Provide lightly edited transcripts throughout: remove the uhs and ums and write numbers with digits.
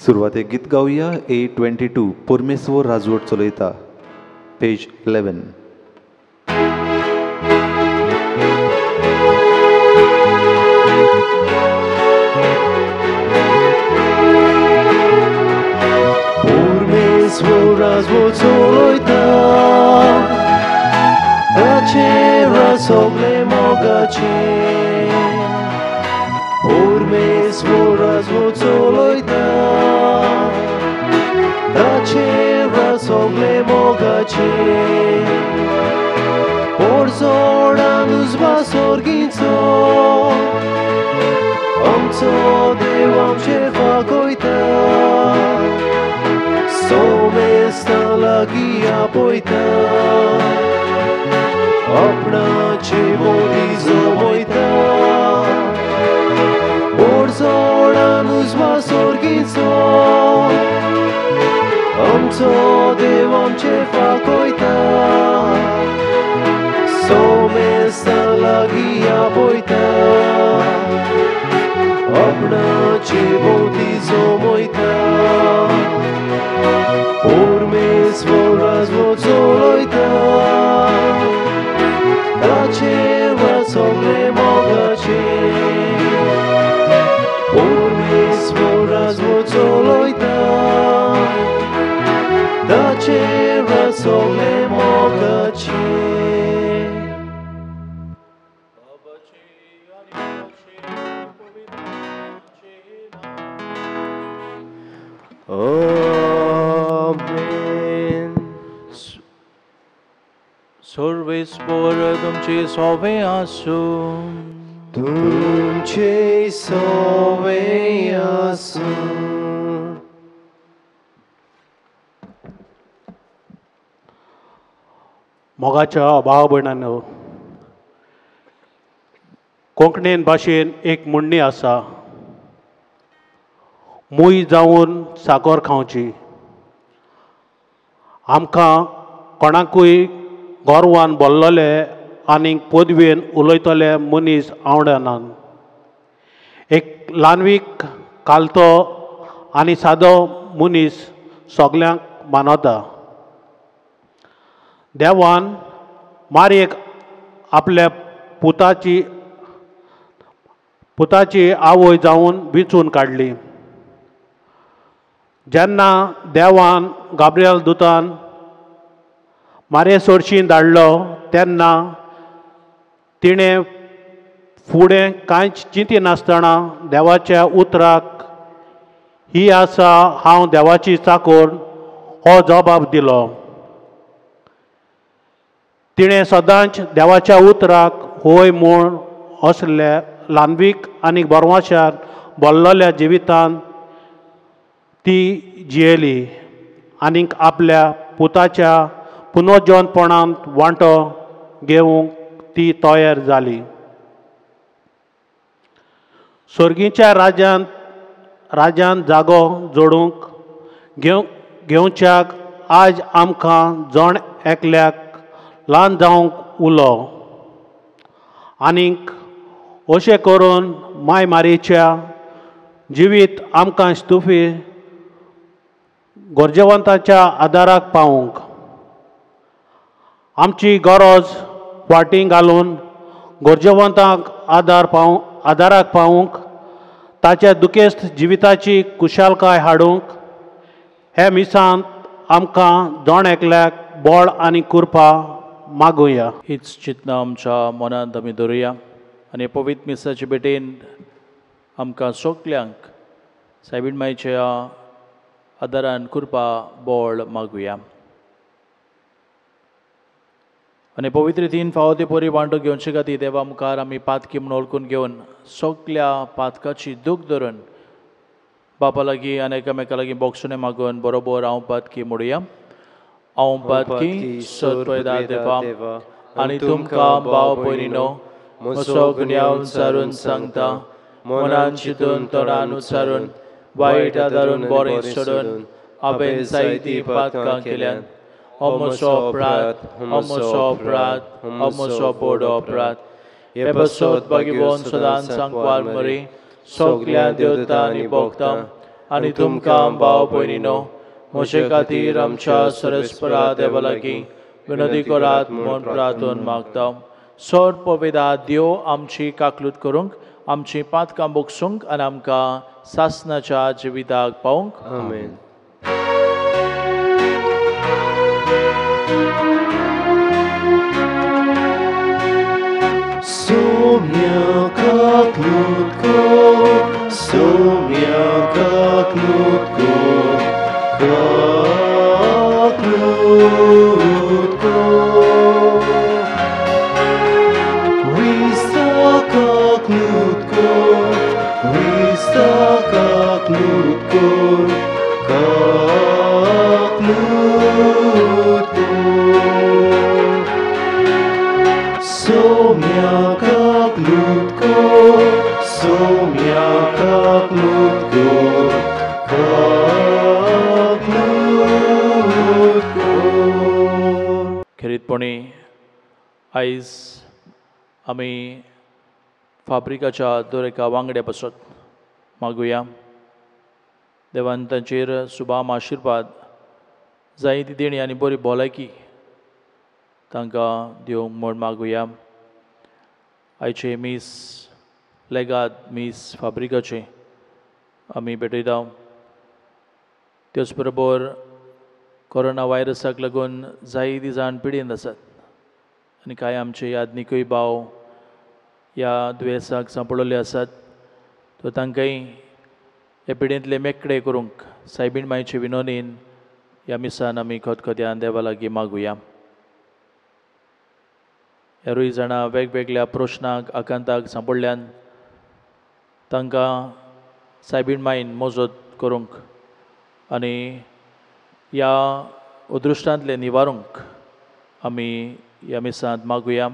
सुरवातेक गीत गावया 822 परमेश्वर राजवट चलयता, पेज 11. परमेश्वर राजवट चलयता, ताचेर सगळे मोगाचे. परमेश्वर राजवट चलयता, ताचेर सगळे मोगाचे. पोरजोडान उजवा सोर्गीचो, आमचो देव आमचेर फागयता. सोमेस्तां लागीं आपयता, आपणाचे मोदी जमयता. पोरजोडान उजवा सोर्गीचो, आमचो देव आमचेर फागयता. सोमेस्तां लागीं आपयता, आपणाचे भोंवती जमयता. परमेश्वर राजवट चलयता, ताचेर सगळे मोगाचे. परमेश्वर राजवट चलयता, ताचेर सगळे मोगाचे. आमेन. सर्वेस्पर तुमचे सोवे आसूं, तुमचे सोवे आसूं. मोगाच्या भाव भयणांनो, कोंकणीन भाशेन एक म्हणणी आसा, मूय जावन साकर खावची. आमकां कोणाकूय गोरवान बोल्लोले आनी पदवेन उलयतले मनीस आवडनात. एक ल्हानवीक कालतो आनी सादो मनीस सगल्यांक मानवता. देवान मारयेक आपल्या पुताची आवय जावन विंचून काडली. जेन्ना देवान गाब्रियल दुतान मारये सोरशीन धाडलो तेन्ना तिणें फुडें कांयच चिंतिनासतना देवाच्या उतराक ही आसा हांव देवाची चाकोर हो जबाब दिलो. तिणें सदांच देवाच्या उतराक होय म्हूण असल्या ल्हानवीक आनी बरवाशान बोल्लोल्या जिवितान ती जियेली आनीक आपल्या पुताच्या पुनर्जनपणांत वांटो घेवंक ती तयार जाली. सर्गीच्या राज्यांत जागो जोडूंक घेवच्याक आज आमकां जण एकल्याक ल्हान जावंक उलो आनीक अशें करून माय मारीच्या जिवीत आमकां स्तुफी गरजेवंताच्या आदाराक पावूंक आमची गरज फाटीं घालून गरजेवंतांक आदाराक पावूंक ताच्या दुखेस्त जिविताची कुशालकाय हाडूंक हे मिसांत आमकां जण एकल्याक बळ आनी कृपा मागुया. हीच चिंतना आमच्या मनांत आमी धरुया आनी पवित्र मिसाचे भेटेन आमकां सगल्यांक सायबीण मायच्या आदारान कृपा बळ मागुया. आनी पवित्र रितीन फावो ते परी वांटो घेवचे खातीर देवा मुखार आमी पातकी म्हूण वळखून घेवन सगल्या पातकाची दूख धरून बापा लागीं आनी एकामेका लागीं बोगसणें मागून बरोबर हांव पातकी म्हणुया. हांव पातकी सत्पयदा देवा आनी तुमकां भाव भयणीनो म्हजो गुन्यांव उच्चारून सांगता, मनान चिंतून तोंडान उच्चारून वायट आदारून बरें सोडून हांवें जायतीं पातकां केल्यात. हो म्हजो अपराध, हो म्हजो अपराध, हो म्हजो व्हड अपराध. हे पासत भाग्यवंत सदांच सांकवार मरी सगल्या देवता आनी भक्तां आनी तुमकां भाव भयणीनो म्हजे खातीर आमच्या सरस्परा देवा लागीं विनोदी करात म्हूण प्रार्थन मागता. सोर पवेदा देव आमची काकलूत करूंक, आमची पातकां बोगसूंक आनी आमकां सासनाच्या जिविताक पावूंक. आमेन. Soumya kaklutko, Soumya kaklutko, kaklutko. Krista kaklutko, Krista kaklutko, kaklutko. Soumya kaklutko, Soumya kaklutko, kaklutko. खेरीतपणी आयज आमी फाब्रिकाच्या दर एका वांगड्या पासत मागुया. देवान तांचेर सुभाम आशिर्वाद जाय ती देणी आनी बरी भलायकी तांकां दिवंक म्हूण मागुया. आयचे मीस लेगाद मीस फाब्रिकाचें आमी भेटयता. त्योच बरोबर कोरोना व्हायरसाक लागून जायती जाण पिडेन आसात आनी कांय आमचे यादनिकूय भाव ह्या दुयेंसाक सांपडलेले आसात, तर तांकांय ह्या पिडेंतले मेकळे करूंक सायबीण मायचे विनोदीन ह्या मिसान आमी खतखत्यान देवा लागीं मागुया. हेरूय जाणां वेगवेगळ्या प्रश्नाक आकांताक सांपडल्यान तांकां सायबीण मायन मजत करूंक आनी ह्या अदृश्टांतलें निवारूंक आमी ह्या मिसांत मागुया.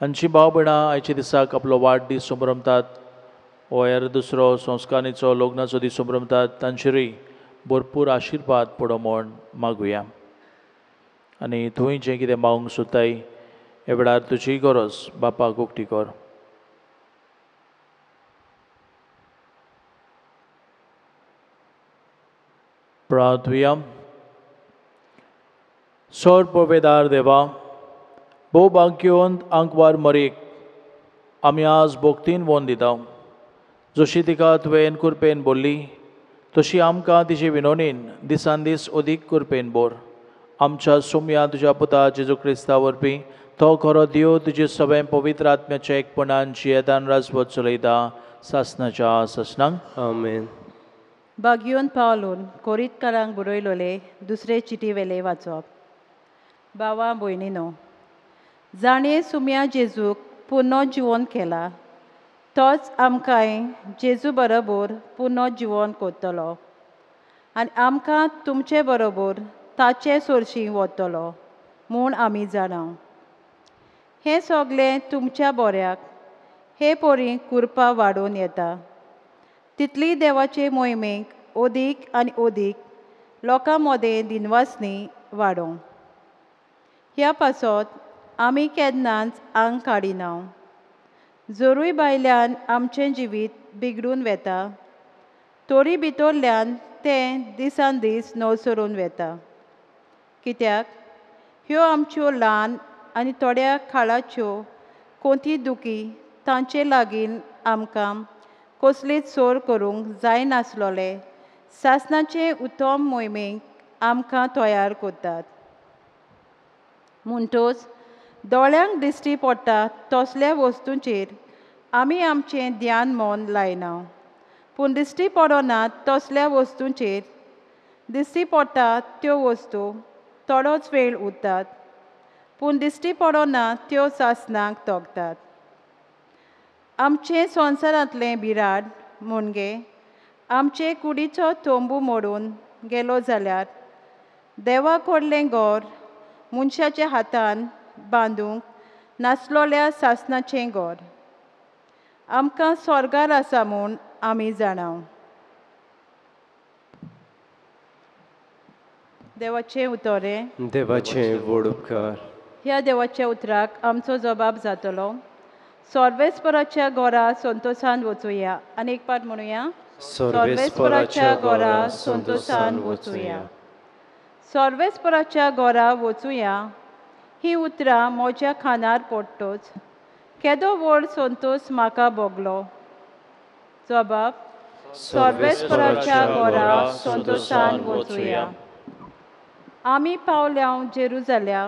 आमची भाव भयणां आयच्या दिसाक आपलो वाडदीस संभ्रमतात वो हेर दुसरो संस्काराचो लग्नाचो दीस संभ्रमतात, तांचेरूय भरपूर आशिर्वाद पडो म्हूण मागुया. आनी थंय जें कितें मागूंक सोदताय ह्या वेळार तुजी गरज बापाक उक्ती कर. प्रार्थुया. सोर पवेदार देवा, भोव भाग्यवंत आंकवार मरेक आमी आज भोक्तीन वोन दिता. जशी तिका तुवें कुरपेन बोल्ली तशी आमकां तिचे विनोनीन दिसान दीस अदीक कुरपेन बोर. आमच्या सोम्या तुज्या पुता जेजू क्रिस्ता वरवीं तो खरो देव तुजे सगळें पवित्र आत्म्याच्या एकपणान जियेतान राजवत चलयता सासनाच्या सासनांक. आमेन. बागयोन पावलून कोरीतकारांक बरयलोले दुसरे चिटी वेले वाचप. बावा भयणीनो, जाणें सुम्या जेजूक पुनो जिवन केला तोच आमकांय जेजू बरोबर पुनो जिवन करतलो आनी आमकां तुमचे बरोबर ताचे सोरशीं वतलो म्हूण आमी जाणा. हें सगळें तुमच्या बऱ्याक हे परी कुरपा वाडोवन येता तितली देवाचे मोहिमेक अदीक आनी अदीक लोकां मदें दिनवासनी वाडोवं. ह्या पासत आमी केन्नाच आंग काडिना. जरूय भायल्यान आमचें जिवीत बिगडून वेता तरी भितरल्यान तें दिसान दीस नवसरून वेता. कित्याक ह्यो आमच्यो ल्हान आनी थोड्या काळाच्यो कोती दुखी तांचे लागीं आमकां कसलीच सोर करूंक जायनासलोले सासनाचे उत्तम मोहिमेक आमकां तयार करतात. म्हणटच दोळ्यांक दिश्टी पडटा तसल्या वस्तूंचेर आमी आमचें ध्यान मन लायना, पूण दिश्टी पडनात तसल्या वस्तूंचेर दिश्टी पडटा त्यो वस्तू थोडोच वेळ उरतात, पूण दिश्टी पडना त्यो सासनाक तोगतात. आमचें संवसारांतलें बिराड म्हणजे आमचे कुडीचो तंबू मोडून गेलो जाल्यार देवा कडलें घर मनशाच्या हातान बांदूंक नासलोल्या सासनाचें घर आमकां स्वर्गार आसा म्हूण आमी जाणा. देवाचें उतरें. देवाचें व्हड उपकार. ह्या देवाच्या उतराक आमचो जबाब जातलो. सर्वेस्पराच्या घरा संतोशान वचुया आनी एक पाट म्हणुया. सर्वेस्पराच्या घरा संतोषान वचुया. सर्वेस्पराच्या घरा वचुया ही उतरां म्हज्या खानार पडटच केदो व्हड संतोष म्हाका भोगलो. जबाब सर्वेस्पराच्या घरा संतोषान वचुया. आमी पावल्या जेरुजाल्या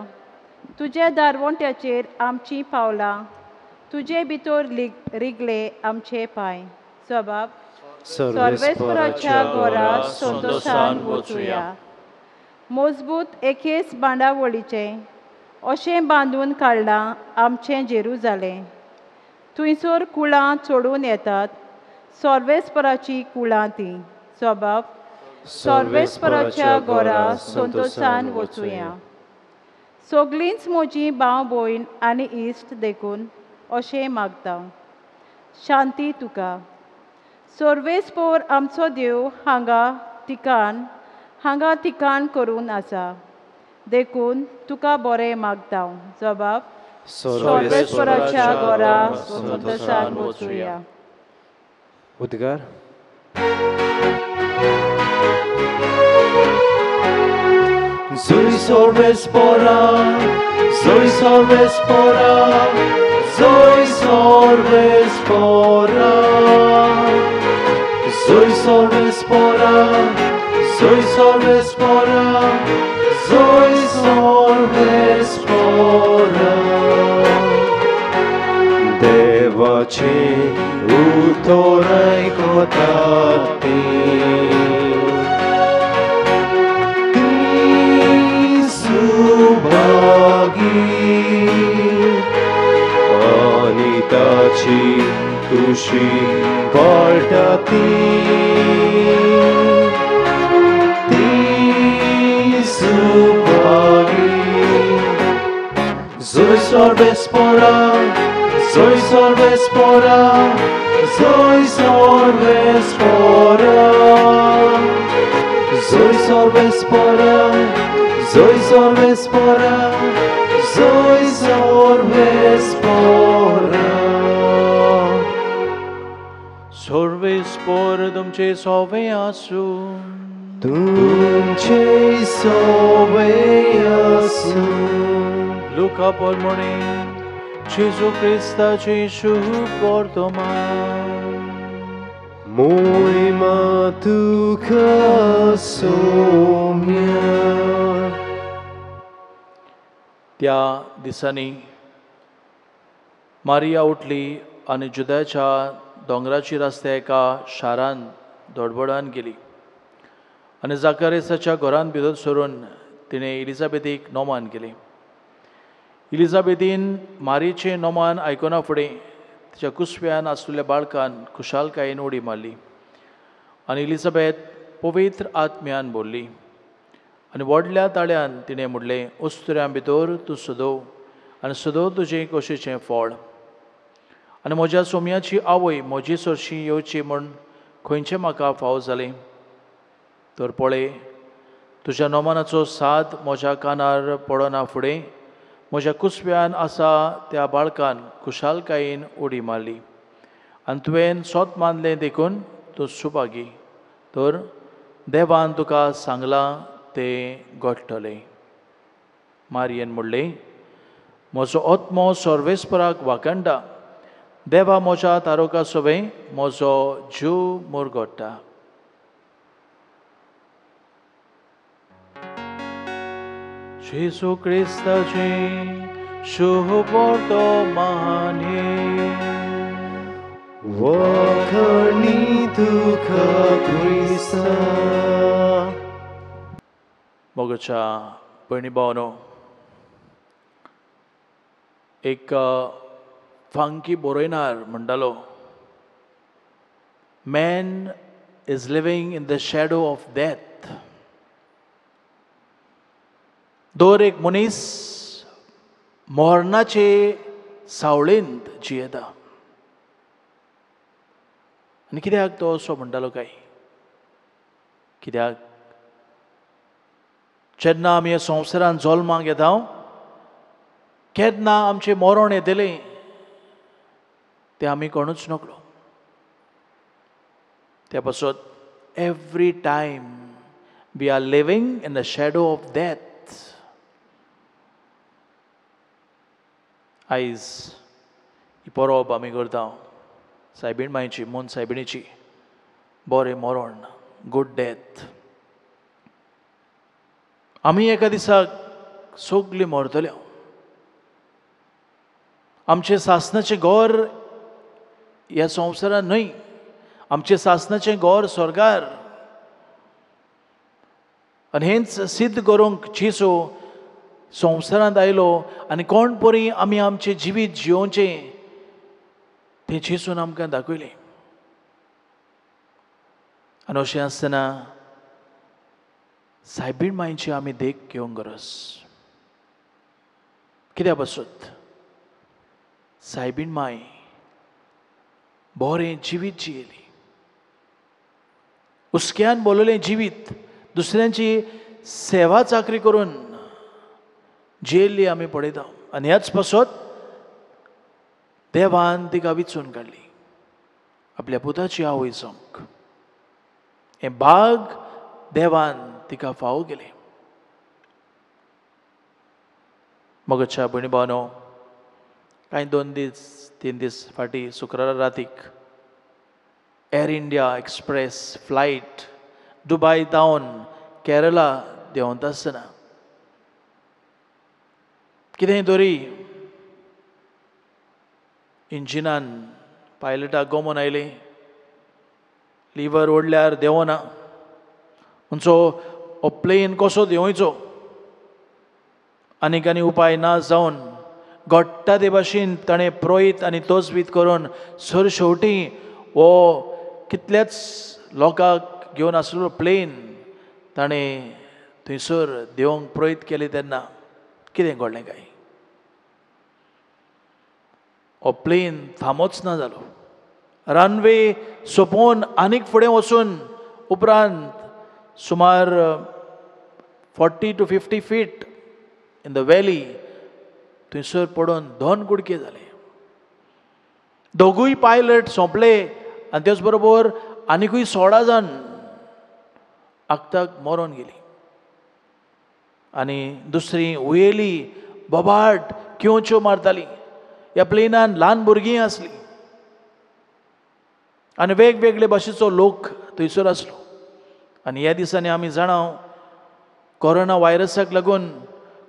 तुज्या दारवंट्याचेर आमचीं पावलां तुजे भितर रिगले आमचे पांय. जबाब सर्वेस्पराच्या घरा संतोषान वचुया. मजबूत एकेच बांदावळीचें अशें बांदून काडलां आमचें जेरुजालें. थंयसर कुळां चडून येतात सर्वेस्पराचीं कुळां तीं. जबाब सर्वेस्पराच्या घरा संतोषान वचुया. सगळींच म्हजी भाव भयण आनी इश्ट देखून अशें मागता. शांती तुका. सर्वेस्पर आमचो देव हांगा ठिकाण करून आसा देखून तुका बरें मागता. जबाब सर्वेस्पराच्या घरा संतोषान वचुया. उद्गार. Zoe Sorvespora, Zoe Sorvespora, Zoe Sorvespora, Zoe Sorvespora, Zoe Sorvespora, Zoe Sorvespora. Devache utorai kotati Subhagi Anitachi Kushi Paltati Ti Subhagi Zoe Sorvespora, Zoe Sorvespora, Zoe Sorvespora, Zoe Sorvespora, Zoe Sorvespora, Zoe Sorvespora. Sorvespor तुमचे सोवे आसूं. तुमचे सोवे आसूं. लुका पोरमोणी जेजू क्रिस्ताची शुभ वर्तमान. मोहिमा तुका सोम्या. त्या दिसांनी मारिया उठली आनी जुद्याच्या दोंगराची रस्त्या एका शारान दोडबडान गेली आनी जाकारेसाच्या घरान भितर सरून तिणें इलिजाबेथीक नोमान केलें. इलिजाबेथीन मारीचें नोमान आयकना फुडें तिच्या कुसव्यान आसलेल्या बाळकान खुशालकायेन उडी मारली आनी इलिजाबेथ पवित्र आत्म्यान बोल्ली आनी व्हडल्या ताळ्यान तिणें म्हणलें, उस्तुऱ्यां भितर तूं सदोव आनी सदोव तुजें कशीचें फळ आनी म्हज्या सोम्याची आवय म्हजी सरशी येवची म्हूण खंयचें म्हाका फाव जालें. तर पळय तुज्या नोमानाचो साद म्हज्या कानार पडना फुडें म्हज्या कुसव्यान आसा त्या बाळकान खुशालकायेन उडी मारली आनी तुवें सोत मानलें देखून तूं सुभागी. तर देवान तुका सांगलां तें घडटलें. मारयेन म्हणलें, म्हजो आत्मो सर्वेस्पराक वाखाणटा, देवा म्हज्या तारोका सवें म्हजो जीव मुरगोट्टा. जेजू क्रिस्ताचें शुभ वर्तमान. वाखाणी तुका क्रिस्ता. मोगाच्या भयणी भावनो, एक फांकी बरयणार म्हणटालो, man is living in the shadow of death. दर एक मनीस मरणाचे सावळेंत जियेता. आनी कित्याक तो असो म्हणटालो काय? कित्याक जेन्ना आमी ह्या संवसारांत जल्माक येता केन्ना आमचें मरण येतलें तें आमी कोणूच नकळो. त्या पासत every time we are living in the shadow of death. आयज ही परब आमी करता सायबीण मायची, मोन सायबिणीची, बरें मरण, गूड डेथ. आमी एका दिसाक सगलीं मरतले. आमचें सासणाचें घर ह्या संवसारांत न्हय, आमचें सासणाचें घर स्वर्गार. आनी हेंच सिद्ध करूंक जेजू संवसारांत आयलो आनी कोण परी आमी आमचें जिवीत जियोवचें तें जेजून आमकां दाखयलें. आनी अशें आसतना सायबीण मायची आमी देख घेवंक गरज. कित्या पासत सायबीण माय बरें जिवीत जियेली, हुस्क्यान बोललें जिवीत, दुसऱ्यांची सेवा चाकरी करून जियेल्ली आमी पळयता. आनी ह्याच पासत देवान तिका विचून काडली आपल्या पुताची आवय जावंक. हें भाग देवान तिका फावो केलें. मगच्या भयणी भावनो, कांय 2 दीस 3 दीस फाटीं शुक्रारा रातीक Air India Express flight Dubai थावन केरला देंवता आसतना कितेंय तरी इंजिनान पायलटाक गोमोन आयलें, लिवर ओडल्यार देंवना, म्हणचो हो प्लेन कसो देंवयचो आनीक आनी उपाय ना जावन घडटा ते भाशेन ताणें प्रोहीत आनी तजवीज करून सर शेवटी हो कितल्याच लोकांक घेवन आसलो प्लेन ताणें थंयसर देंवंक प्रोहीत केलें. तेन्ना कितें घडलें काय, हो प्लेन थांबोच ना जालो. रनवे सोंपोवन आनीक फुडें वचून उपरांत सुमार 40 to 50 feet in the valley थंयसर पडून 2 कुडके जाले. दोगूय पायलट सोंपले आनी तेच बरोबर आनिकूय 16 जाण आक्ताक मरोन गेली. आनी दुसरी उयेली, बोबाट, किंवच्यो मारताली. ह्या प्लेनान ल्हान भुरगीं आसलीं आनी वेगवेगळे भाशेचो लोक थंयसर आसलो. आनी ह्या दिसांनी आमी जाणा कोरोना व्हायरसाक लागून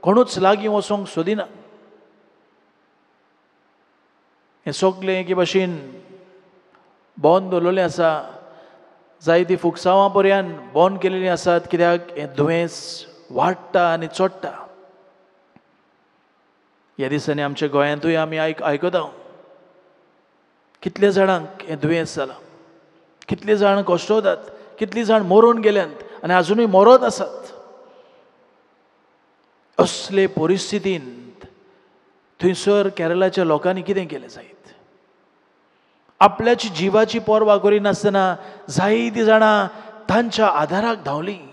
कोणूच लागीं वचोंक सोदिना. हें सगलें एके भाशेन बंद दवरलेलें आसा, जायतीं फुकसांवां पर्यंत बंद केलेलीं आसात, कित्याक हें दुयेंस वाडटा आनी चडटा. ह्या दिसांनी आमच्या गोंयांतूय आमी आयकता कितले जाणांक हें दुयेंस जालां, कितले जाण कश्टवतात, कितलीं जाण मरून गेल्यांत आनी आजुनूय मरत आसात. असले परिस्थितींत थंयसर केरळाच्या लोकांनी कितें केलें जायत, आपल्याची जिवाची पर्वा करिनासतना जायतीं जाणां तांच्या आदाराक धांवलीं,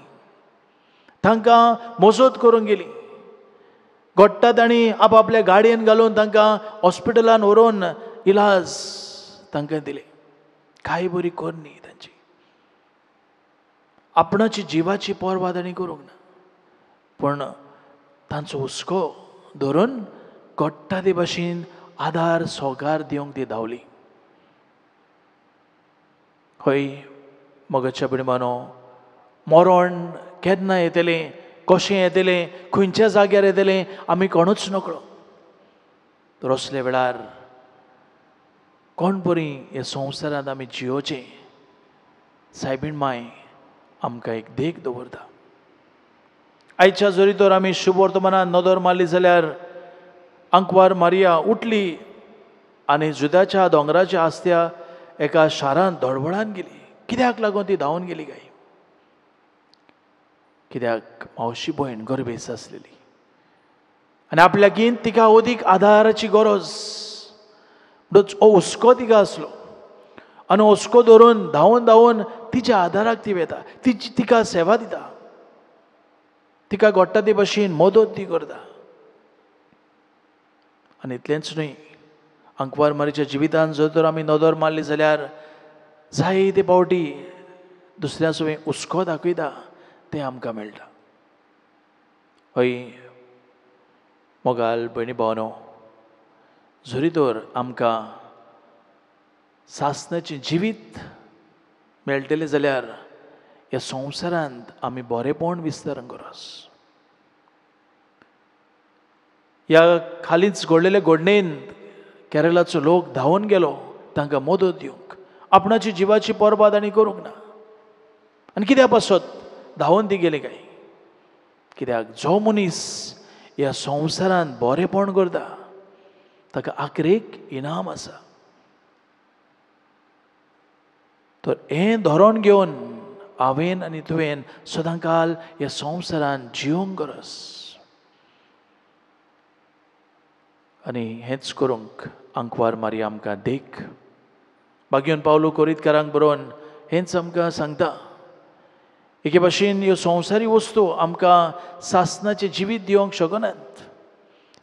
तांकां मजत करूंक गेली. घडटा तांणी आपआपल्या गाडयेन घालून तांकां हॉस्पिटलान व्हरून इलाज तांकां दिले. कांय बरी करणी तांची, आपणाची जिवाची पर्वा तांणी करूंक ना, पूण तांचो हुस्को धरून घडटा ते भाशेन आदार सोगार दिवंक ती धांवली. हय मगच्या भयणीनो, मरण केन्ना येतलें, कशें येतलें, खंयच्या जाग्यार येतलें आमी कोणूच नकळो. तर असल्या वेळार कोण बरी ह्या संवसारांत आमी जियोवचें सायबीण माय आमकां एक देख दवरता. आयच्या जरी तर आमी शुभ वर्तमानान नदर मारली जाल्यार आंकवार मारिया उठली आनी जुदाच्या दोंगराच्या आसत्या एका शारांत धडवडान गेली. कित्याक लागून ती धांवन गेली काय? कित्याक मावशी भयण गरबेस आसलेली आनी आपल्या गीन तिका अदीक आदाराची गरज, म्हणटच हो हुस्को तिका आसलो आनी हुस्को धरून धांवन धांवन तिच्या आदाराक ती वेता, तिची तिका सेवा दिता, तिका घडटा ते भाशेन मदत ती करता. आनी इतलेंच न्हय, आंकवार मारीच्या जिवितान जर तर आमी नदर मारली जाल्यार जायते फावटी दुसऱ्या सवें हुस्को दाखयता तें आमकां मेळटा. हय मोगाल भयणी भावनो, जरी तर आमकां सासणाचें जिवीत मेळटलें जाल्यार ह्या संवसारांत आमी बरेपण विस्तारण गरज. ह्या खालीच घडलेले घडणेन केरळाचो लोक धांवून गेलो तांकां मदत दिवंक, आपणाची जिवाची परबा तांणी करूंक ना. आनी कित्या पासत धांवून ती गेली काय? कित्याक जो मनीस ह्या संवसारांत बरेपण करता ताका आखरेक इनाम आसा. तर हें धोरण घेवन हांवें आनी तुवें सदांकाल ह्या संवसारांत जिवंक गरज. आनी हेंच करूंक आंकवार मारया आमकां देख. बागयोन पावलो कोरीतकारांक बरोवन हेंच आमकां सांगता. एके भाशेन ह्यो संवसारी वस्तू आमकां सासणाचें जिवीत दिवंक शकनात.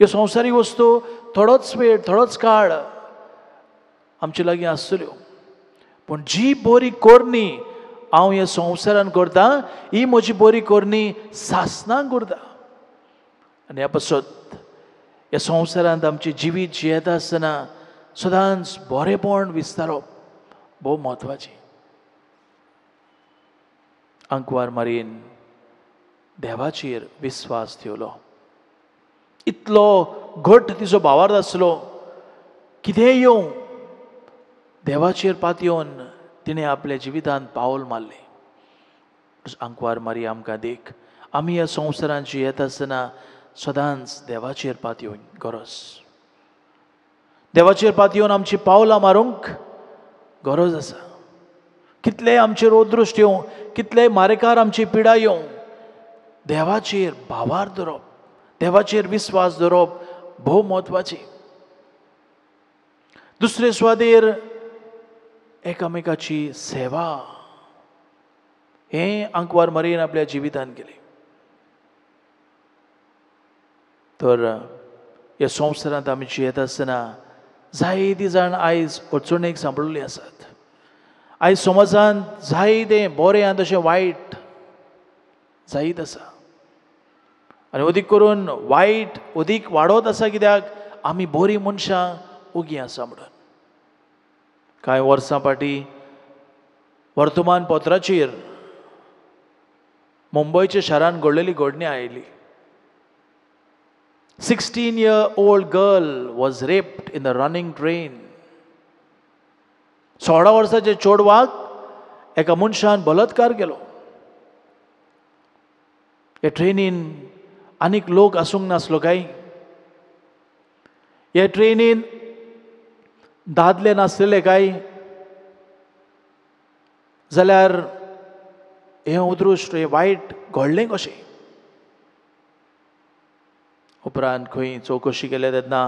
ह्यो संवसारी वस्तू थोडोच वेळ थोडोच काळ आमचे लागीं आसतल्यो, पूण जी बरी करणी हांव ह्या संवसारान करता ही म्हजी बरी करणी सासणाक करता. आनी ह्या पासत ह्या संवसारांत आमचें जिवीत जियेता आसतना सदांच बरेपण विस्तारप भोव म्हत्वाचें. आंकवार मारयेन देवाचेर विस्वास ठेवलो, इतलो घट तिचो भावार्थ आसलो, कितेंय येवं देवाचेर पातयेवन तिणें आपल्या जिवितांत पावल मारलें. आंकवार मारी आमकां देख. आमी ह्या संवसारांत जियेता आसतना सदांच देवाचेर पातयेवन गरज, देवाचेर पातयेवन आमची पावलां मारूंक गरज आसा. कितलेय आमचेर अदृश्ट येवं, कितलेय मारेकार आमची पिडा येवं, देवाचेर भावार दवरप, देवाचेर विस्वास दवरप भोव म्हत्वाचें. दुसरे सुवातेर एकामेकाची सेवा हें आंकवार मारयेन आपल्या जिवितांत केलें. तर ह्या संवसारांत आमी जियेता आसतना जायतीं जाण आयज अडचणेक सांपडलेलीं आसात. आयज समाजांत जायतें बरें आनी तशें वायट जायत आसा, आनी अदीक करून वायट अदीक वाडत आसा. कित्याक आमी बरीं मनशां ओगी आसा म्हणून. कांय वर्सां फाटीं वर्तमानपत्राचेर मुंबयच्या शारांत घडलेली घडणी आयली. 16-year-old girl was raped in the running train. 16 वर्साच्या चेडवाक एका मनशान बलात्कार केलो. ह्या ट्रेनीन आनीक लोक आसूंक नासलो काय? ह्या ट्रेनीन दादले नासलेले काय? जाल्यार हें अदृश्ट, हें वायट घडलें कशें? उपरांत खंय चवकशी केल्या तेन्ना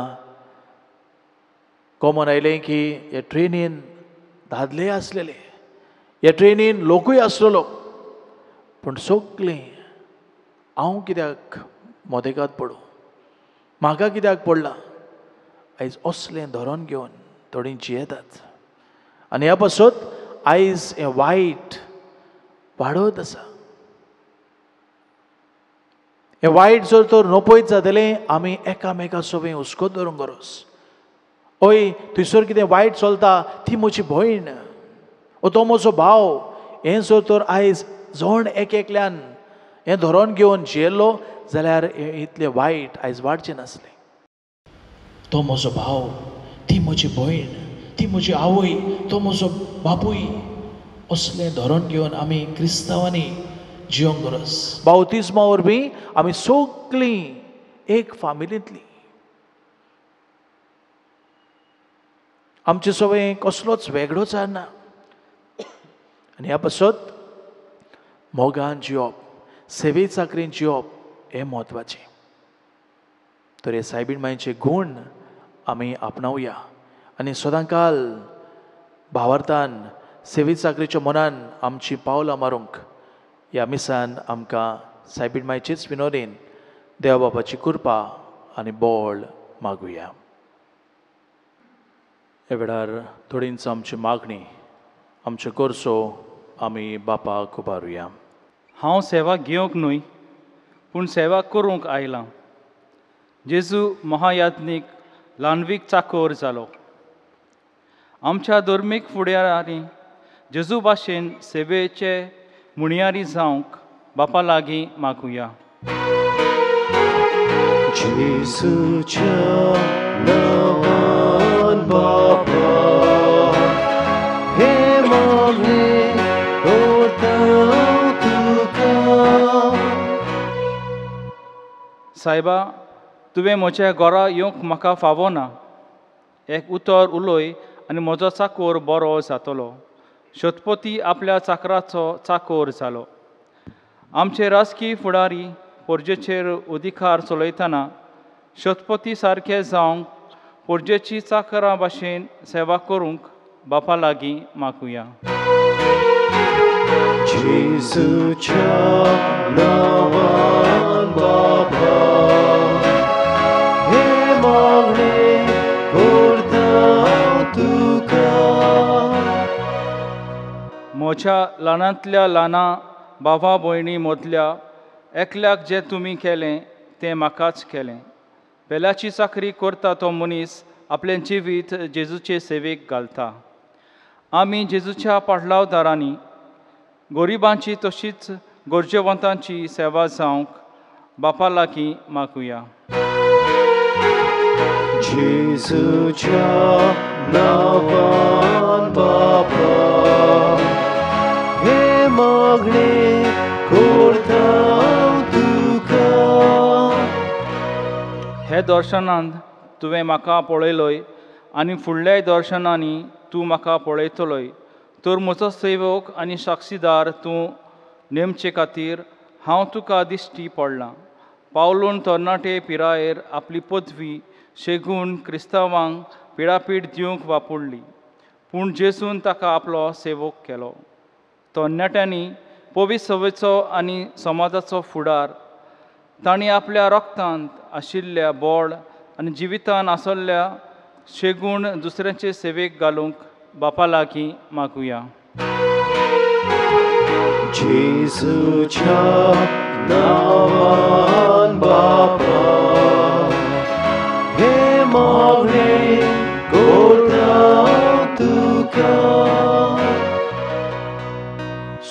कॉमन आयलें की ह्या ट्रेनीन दादले आसलेले, ह्या ट्रेनीन लोकूय आसलेलो, पूण सगळीं हांव कित्याक मोदेकात पडूं, म्हाका कित्याक पडलां, आयज असलें धोरण घेवन थोडीं जियेतात. आनी ह्या पासत आयज हें वायट वाडत आसा. हें वायट जर तर नपयत जातलें आमी एकामेका सवें हुस्को दवरूंक गरज. ओय थंयसर कितें वायट चलता ती म्हजी भयण ओ तो म्हजो भाव, हें जर तर आयज जण एक एकल्यान हें धोरण घेवन जियेल्लो जाल्यार इतलें वायट आयज वाडचें नासलें. तो म्हजो भाव, ती म्हजी भयण, ती म्हजी आवय, तो म्हजो बापूय, असलें धोरण घेवन आमी क्रिस्तांवांनी जिवंक गरज. बावतिज्मा वरवीं आमी सगळीं एक फामिलींतलीं. आमचे सवय कसलोच वेगळोच ना. आनी ह्या पासत मोगान जिवप, सेवे चाकरीन जिवप हें म्हत्वाचें. तर हे सायबीण मायचे गूण आमी आपणावया आनी सदांकाल भावार्थान सेवे चाकरीच्या मनान आमची पावलां मारूंक ह्या मिसान आमकां सायबीण मायचेच विनोदीन देव बापाची कृपा आनी बळ मागुया. ह्या वेळार थोडींच आमची मागणी, आमच्यो गरजो आमी बापाक उबारुया. हांव सेवा घेवंक न्हय पूण सेवा करूंक आयलां. जेजू महायाज्ञीक ल्हानवीक चाकोर जालो. आमच्या धर्मीक फुडाऱ्यांनी जेजू भाशेन सेवेचे मुणयारी जावंक बापा लागीं मागुया. जेजूच्या नांवान बापा हे मागणें करता तुका. सायबा, तुवें म्हज्या घरा येवंक म्हाका फावो ना. एक उतर उलय आनी म्हजो चाकोर बरो जातलो. शतपती आपल्या चाकराचो चाकोर जालो. आमचे राजकीय फुडारी पोरजेचेर अधिकार चलयतना शतपती सारके जावंक पोरजेची चाकरां भाशेन सेवा करूंक बापा लागीं मागुया. जेजूच्या नांवान बापा हे मागणें करता तुका. म्हज्या ल्हानांतल्या ल्हाना भावा भयणी मदल्या एकल्याक जें तुमी केलें तें म्हाकाच केलें. पेल्याची चाकरी करता तो मनीस आपलें जिवीत जेजूचे सेवेक घालता. आमी जेजूच्या पाटलावदारांनी गरिबांची तशीच गरजेवंतांची सेवा जावंक बापा लागीं मागुया. जेजूच्या नांवान बापा हे मागणें करता तुका. हे दर्शनांत तुवें म्हाका पळयलोय आनी फुडल्याय दर्शनांनी तूं म्हाका पळयतलोय. तर म्हजो सेवक आनी साक्षीदार तूं नेमचे खातीर हांव तुका दिश्टी पडलां. पावलून तरणाटे पिरायेर आपली पदवी शेगून क्रिस्तांवांक पिडापीड दिवंक वापरली, पूण जेजून ताका आपलो सेवक केलो. तरणाट्यांनी पवित्र सभेचो आनी समाजाचो फुडार तांणी आपल्या रक्तांत आशिल्ल्या बळ आनी जिवितांत आसलेल्या शेगूण दुसऱ्यांचे सेवेक घालूंक बापा लागीं मागुया. जेजूच्या नांवान बापा हे मागणें करता तुका.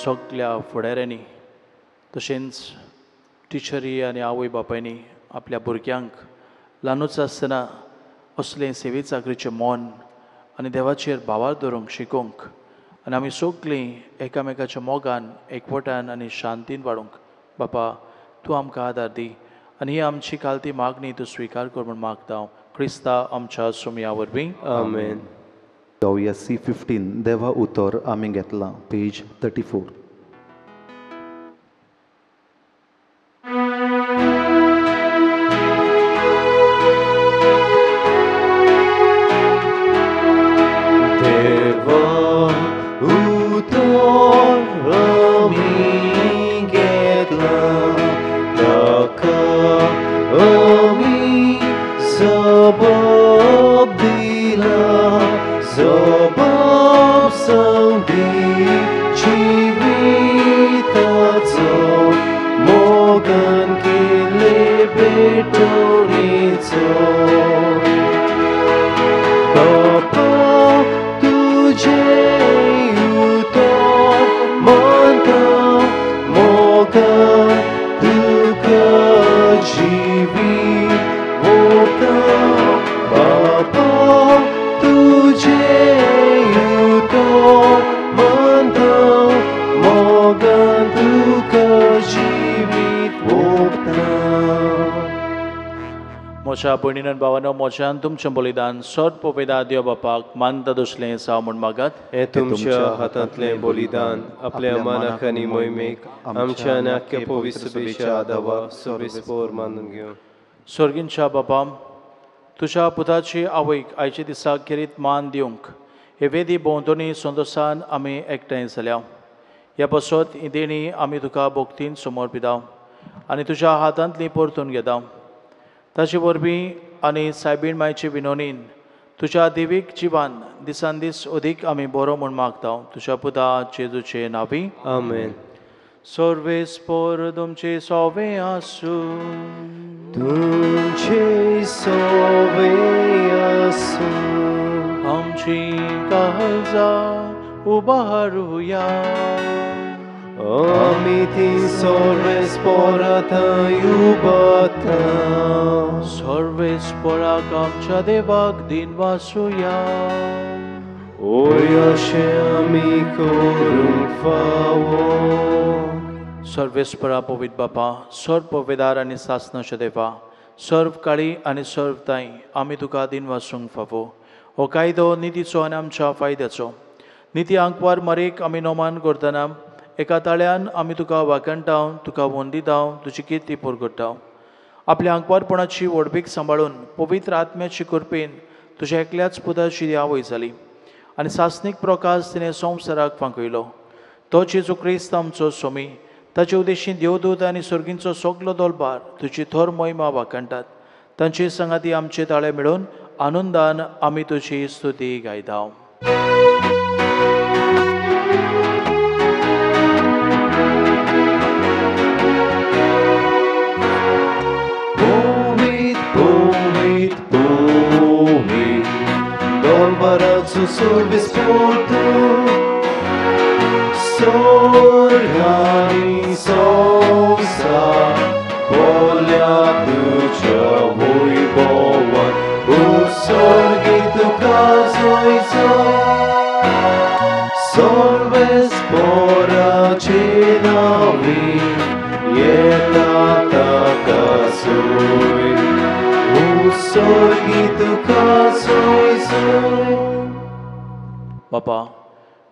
सगल्या फुडाऱ्यांनी तशेंच टिचरी आनी आवय बापायनी आपल्या भुरग्यांक ल्हानूच आसतना असलें सेवे चाकरीचें मन आनी देवाचेर भावार धरूंक शिकोवंक आनी आमी सगलीं एकामेकाच्या मोगान एकवटान आनी शांतीन वाडूंक बापा तूं आमकां आदार दी आनी ही आमची कालती मागणी तूं स्विकार कर म्हूण मागता हांव क्रिस्ता आमच्या सुमया वरवीं. आमेन. गावया C15 देवा उतर आमी घेतलां, पेज 34. देवा उतर आमी घेतलां, ताका आमी जबाब दिला. जबाब सांगी जिविताचो मोगान केले भेटवणीचो. बापा तुजें उतर मानता मोगान तुका जिवीत वता. बापा तुजें उतर मानता मोगान तुका जिवीत वता. म्हज्या भयणीन आनी भावांनो, म्हज्यान तुमचें बलिदान सत पोपेदा देव बापाक मानता दुसलें जावं म्हूण मागात. हें तुमच्या हातांतलें बलिदान आपल्या मानाक आनी मोहिमेक आमच्या आनी आख्या पवित्र सभेच्या आदावा सोबेस्पोर मानून घेवं. सर्गींच्या बापा, तुज्या पुताची आवयक आयच्या दिसा खेरीत मान दिवंक हे वेदी भोंवतणी संतोशान आमी एकठांय जाल्या. ह्या पासत ही देणी आमी तुका भक्तीन समर्पिता आनी तुज्या हातांतली परतून घेता. ताचे वरवीं आनी सायबीण मायचे विनोनीन तुज्या देवीक जिवान दिसान दीस अदीक आमी बरो म्हूण मागता तुज्या पुता जेजूचे नांवी आमेन. सर्वेस्पर तुमचे सोवे आसूं. तुमचे सोवे आसूं. आमची काळजां उबारुया. आमी ती सर्वेस्परा थंय उबारता. सर्वेस्पराक आमच्या देवाक दिनवासुया. ओय अशें आमी करूंक फावो. सर्वेस्परा पवित्र बापा, सर्व वेदार आनी सासनाच्या देवा, सर्व काळी आनी सर्व ताई आमी तुका दिनवासूंक फावो. हो कायदो नितीचो आनी आमच्या फायद्याचो. निती आंकवार मरेक आमी नोमान करतना एका ताळ्यान आमी तुका वाखणटा, तुका वंदिता, तुजी किर्ती परगट्टा. आपल्या आंकवारपणाची व्हडवीक सांबाळून पवित्र आत्म्याची कृपेन तुज्या एकल्याच पुताची आवय जाली आनी सासनीक प्रकाश तिणें संवसाराक फांकयलो. तो जेजू क्रिस्त आमचो स्वामी, ताचे उद्देशीन देवदूत आनी सर्गींचो सगलो दोलबार तुजी थोर महिमा वाखणटात. तांचे सांगाती आमचे ताळे मेळून आनंदान आमी तुजी स्तुती गायता. Dolbaracu सर्वेस्पर sorgani संसार बोल्या तुझ्या वैभवान उत्सर्गी तुका सोयचो सर्वेस्पराचे नांवी येता ताका सोय उत्सर्गी तुका सोयचो. बापा,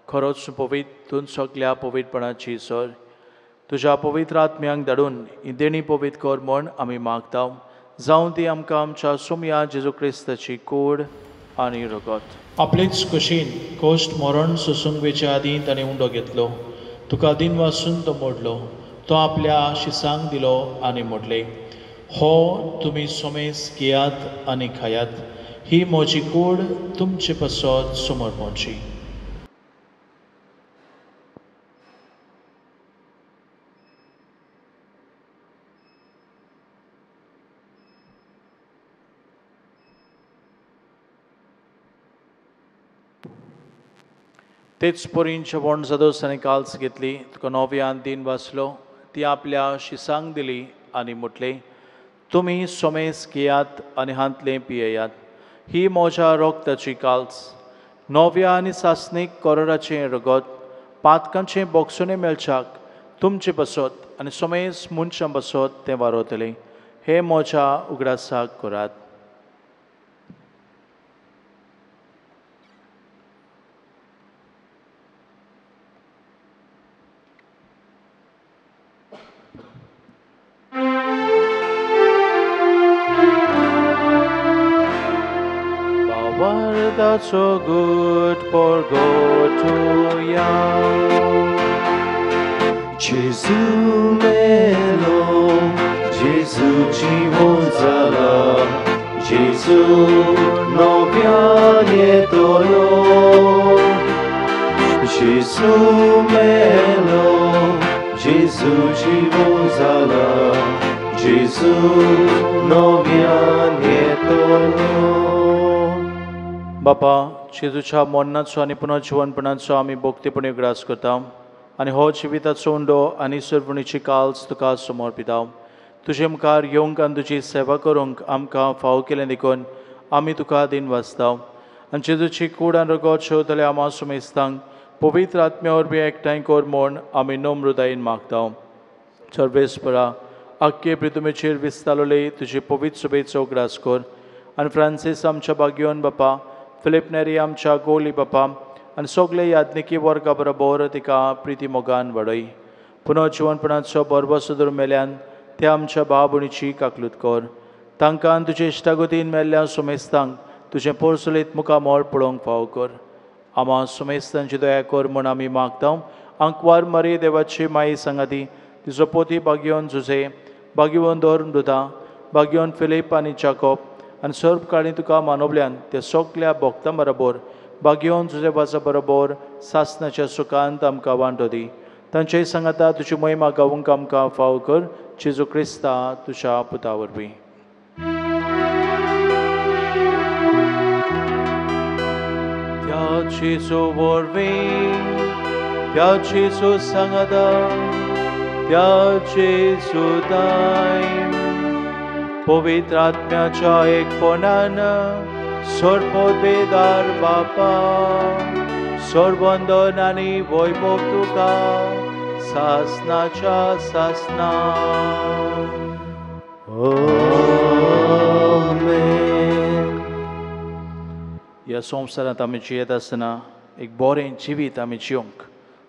खरोच पवित्र तूं सगल्या पवित्रपणाची सर, तुज्या पवित्र आत्म्यांक धाडून ही देणी पवित्र कर म्हूण आमी मागता. जावं ती आमकां आमच्या सोमया जेजू क्रिस्ताची कूड आनी रगत. आपलेच कुशीन कोश्ट मरण सोसूंक वेचे आदीं ताणें उंडो घेतलो, तुका दिनवासून तो मोडलो, तो आपल्या शिसांक दिलो आनी मोडले, हो तुमी सोमेस घेयात आनी खायात, ही म्हजी कूड तुमचे पासत समोर पवची. तेच परीन जेवण जादोस आनी काल्स घेतली, तुका नव्यान दिन वाचलो, ती आपल्या शिसांक दिली आनी म्हटलें, तुमी सोमेस घेयात आनी हांतलें पियेयात, ही म्हज्या रगताची काल्स, नव्या आनी सासणीक करोराचें रगत, पातकांचें बोगसणें मेळच्याक तुमचे बसत आनी सोमेस मनशां बसत तें वारवतलें. हें म्हज्या उगडासाक करात. So good for go to ya. Gesù melo, Gesù जीवन जाला, Gesù नव्यान येतलो. Gesù melo, Gesù जीवन जाला, Gesù नव्यान येतलो. बापा, जेजूच्या मरणाचो आनी पुनर्जिवनपणाचो आमी भक्तीपणी उगडास करता आनी हो जिविताचो उंडो आनी सर्वणीची काल्स तुका समर्पिता. तुजे मुखार येवंक आनी तुजी सेवा करूंक आमकां फावो केलें देखून आमी तुका दिनवासता. आनी जेजूची कूड आनी रगत शेवतल्या आमा सुमेस्तांक पवित्र आत्म्या वरवीं एकठांय कर म्हूण आमी नम्रतायेन मागता. सर्वेस्परा, आख्खे पृथ्वीचेर विस्तारले तुजी पवित्र सभेचो उगडास कर आनी फ्रांसीस आमच्या बागयोन बापा, फिलीप नेरी आमच्या गोली बापा आनी सगळे याज्ञिकी वर्गा बरोबर तिका प्रिती मोगान वाडय. पुनर्जिवनपणाचो बरबसो धरून मेल्यान त्या आमच्या भाव भयणीची काकलूत कर. तांकां तुजे इश्टागतीन मेल्ल्या सुमेस्तांक तुजें पोरसुलीत मुखामळ पळोवंक फावो कर. आमा सुमेस्तांची दया कर म्हूण आमी मागता. आंकवार मरी देवाची माई सांगाती, तिजो पोती बागयोन जुझे, बागयोन दोर मृदा, बागयोन फिलीप आनी जाकोब आनी सर्व काळी तुका मानवल्यान त्या सगल्या भक्तां बरोबर भाग्योन जुजेबाचा बरोबर सासनाच्या सुखांत आमकां वांटो दी. तांचेय सांगाता तुजी महिमा गावूंक आमकां फाव कर, जेजू क्रिस्ता तुज्या पुता वरवीं. त्या जेजू वरवीं, त्या जेजू सांगाता, त्या जेजू पवित्र आत्म्याच्या एकपणान सर्वोद्वेदार बापा सर्वंदन आनी वैभव तुका सासनाच्या सासना. आमेन. ह्या संवसारांत आमी जियेत आसतना एक बरें जिवीत आमी जिवंक,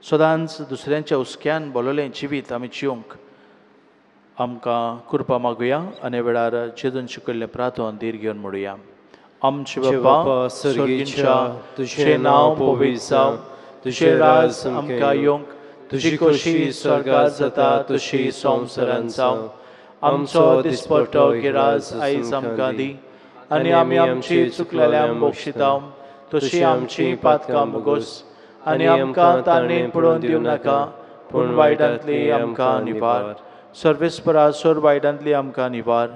सदांच दुसऱ्यांच्या हुस्क्यान बोललें जिवीत आमी जिवंक आमकां कृपा मागुया आनी वेळार जेजून शिकयल्लें प्रार्थना धीर घेवन म्हणुया. आमचे बापा सर्गीच्या, तुजें नांव पवित्र जावं, तुजें राज आमकां येवंक, तुजी खोशी स्वर्गार जाता तशी संवसारांत जावं. आमचो दिसपट्टो गिराज आयज आमकां दी आनी आमी आमची चुकलेल्या बक्षिता तशी आमची पातकां मुगोस आनी आमकां ताणें पडोवन दिवं नाका, पूण वायटांतली आमकां निवार. सर्वेस्परा सोर वायटांतली आमकां निवार.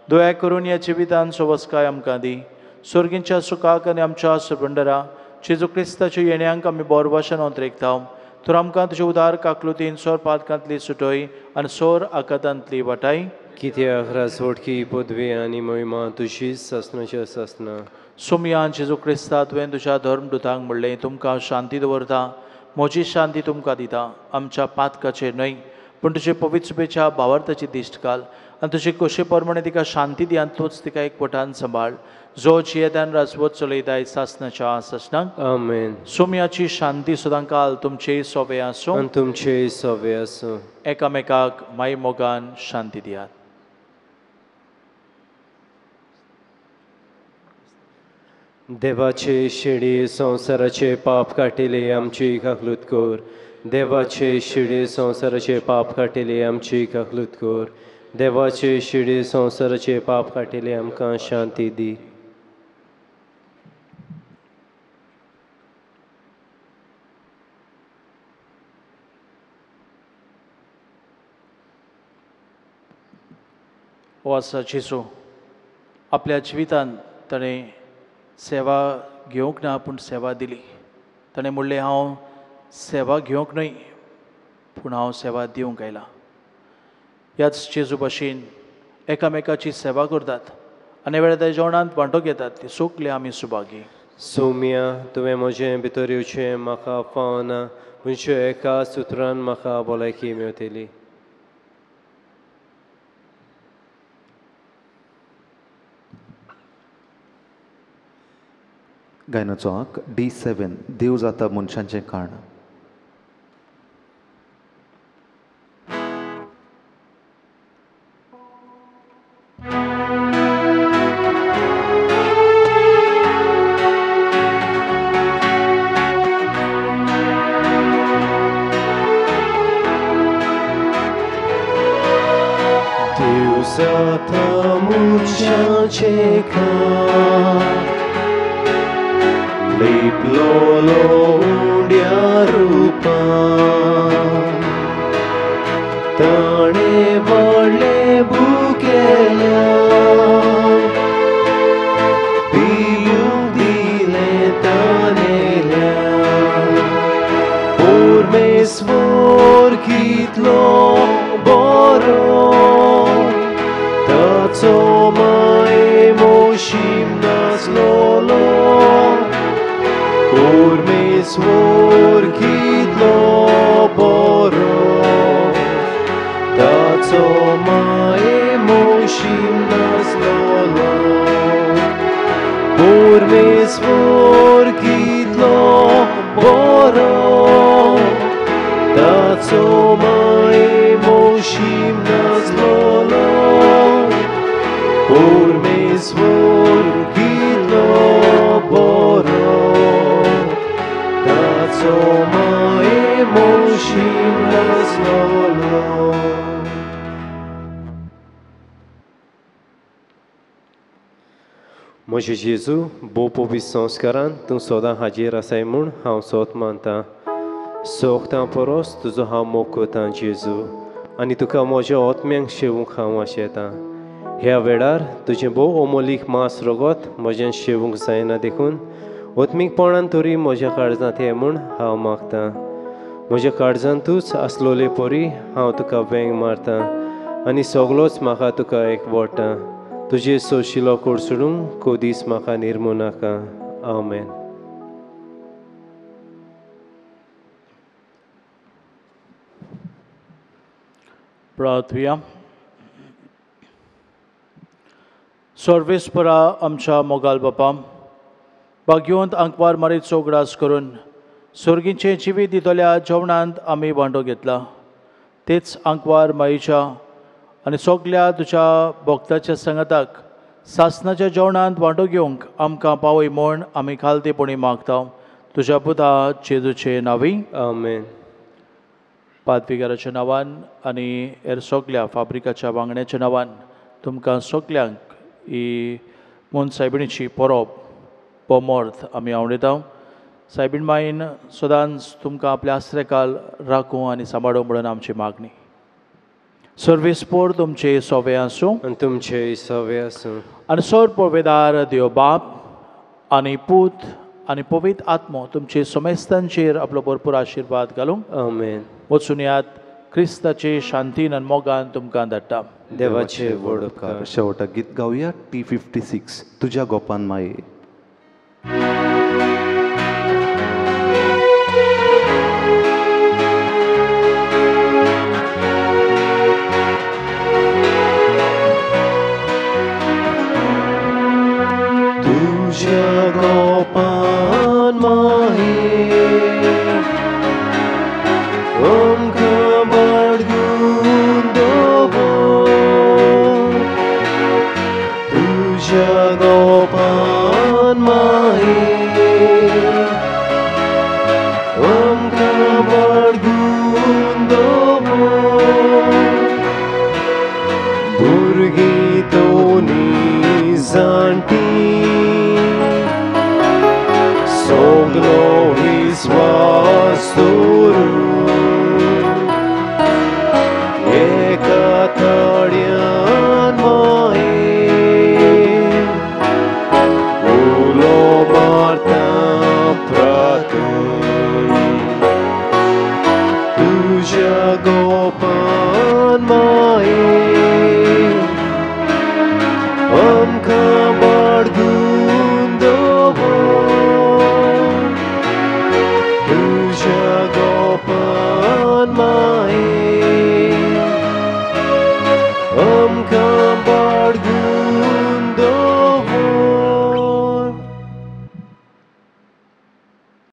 दया करून ह्या जिवितान सवस्काय आमकां दी. स्वर्गींच्या सुखाक आनी आमच्या सुबंडरा जेजू क्रिस्ताच्या येण्यांक आमी बोरवाशान अंतरेकता. तर आमकां तुजे उदार काकलुतीन सोर पातकांतली सुटय आनी सोर आकातांतली वाटाय. कित्याक राजवटकी पदवी आनी महिमा तुजीच सासणाच्या सासना. सोमया जेजू क्रिस्ता, तुवें तुज्या धर्मदुतांक म्हणलें, तुमकां शांती दवरता, म्हजी शांती तुमकां दिता. आमच्या पातकाचेर न्हय पूण तुजे पवित्र सुबेच्या भावार्थाची दिश्ट घाल आनी तुजे खोशे प्रमाणे तिका शांती दी आनी तूंच तिका एकवटान सांबाळ, जो जियेतान राजवत चलयताय सासनाच्या सासनाक. आमेन. सोमयाची शांती सदां काल तुमचेय सोबे आसूं आनी तुमचेय सोबे आसूं. एकामेकाक माय मोगान शांती दियात. देवाचे शिडी संवसाराचे पाप काटिले आमची काकलूत कर. देवाचे शिडी संवसाराचे पाप काटिले आमची काकलूत कर. देवाचे शिडी संवसाराचे पाप काटिले आमकां शांती दी. हो आसा जेजू आपल्या जिवितांत ताणें सेवा घेवंक ना पूण सेवा दिली. ताणें म्हणलें, हांव सेवा घेवंक न्हय पूण हांव सेवा दिवंक आयला. ह्याच जेजू भाशेन एकामेकाची सेवा करतात आनी वेळार त्या जेवणांत वांटो घेतात ती सगळे आमी सुभागी. सोम्या, तुवें म्हजें भितर येवचें म्हाका फावना, पूण एका सुत्रान म्हाका भलायकी मेवतली. गायनाचो आंक D7, देव जाता मनशांचें काण. देव जाता मनशांचें काण, लिपलोलो उंड्या रुपान, ताणें व्हडलें भुकेल्या पियूंक दिलें तानेल्या. परमेश्वर कितलो बरो, ताचो माये मोशीम नासलोलो. परमेश्वर कितलो बरो, ताचो माये मोशीम नासलोलो. परमेश्वर कितलो बरो, ताचो माये मोशीम नासलोलो. परमेश्वर कितलो बरो, ताचो माये मोशीम नासलोलो. म्हजे जेजू भोव पवित्र संस्कारान तूं सदां हाजीर आसाय म्हूण हांव सोत मानतां. सोगतां परस तुजो हांव मोग करतां जेजू आनी तुका म्हज्या आत्म्यांक शेवूंक हांव आशेतां. ह्या वेळार तुजें भोव अमोलीक मांस रगत म्हज्यान शेवूंक जायना देखून आत्मीकपणान तरी म्हज्या काळजांत हें म्हूण हांव मागतां. म्हज्या काळजांतूच आसलोले परी हांव तुका वेंग मारतां आनी सगलोच म्हाका तुका एक वडटा. तुजे सोशिलो कोडसुडूंक कोदीस म्हाका निर्मू नाका. आमेन. प्रार्थुया. सर्वेस्परा आमच्या मोगाल बापा, भाग्यवंत आंकवार मारीचो उगडास करून सर्गीचें जिवीत दितल्या जेवणांत आमी वांटो घेतला. तेच आंकवार माईच्या आनी सगल्या तुज्या भक्ताच्या संगताक सासनाच्या जेवणांत वांटो घेवंक आमकां पावय म्हूण आमी खालतेपणी मागता. तुज्या पुता जेजूचे नांवी आमेन. पादविगाराच्या नांवान आनी हेर सगल्या फाब्रिकाच्या वांगड्याच्या नांवान तुमकां सगल्यांक ही मोन सायबिणीची परब बोमोर्थ आमी आवडयता. सायबीण माईन सदांच तुमकां आपल्या आसरेकाल राखूं आनी सांबाळूं म्हणून आमची मागणी. सर्वेस्पोर तुमचे सोवे आसूं आनी तुमचे सोवे आसूं. आनी सर पवेदार देव बाप आनी पूत आनी पवित्र आत्मो तुमचे समेस्तांचेर आपलो भरपूर आशिर्वाद घालूं. आमेन. वचून यात क्रिस्ताचे शांतीन आनी मोगान तुमकां धाडटा. देवाचे व्हड उपकार. शेवटाक गीत गावया T56 तुज्या गोपान माये. तुज्या गोपान माये आमकां बाळगून दवर. तुज्या गोपान माये आमकां बाळगून दवर. भुरगीं दोनी जाणटी सगलो विस्वास दवरून एका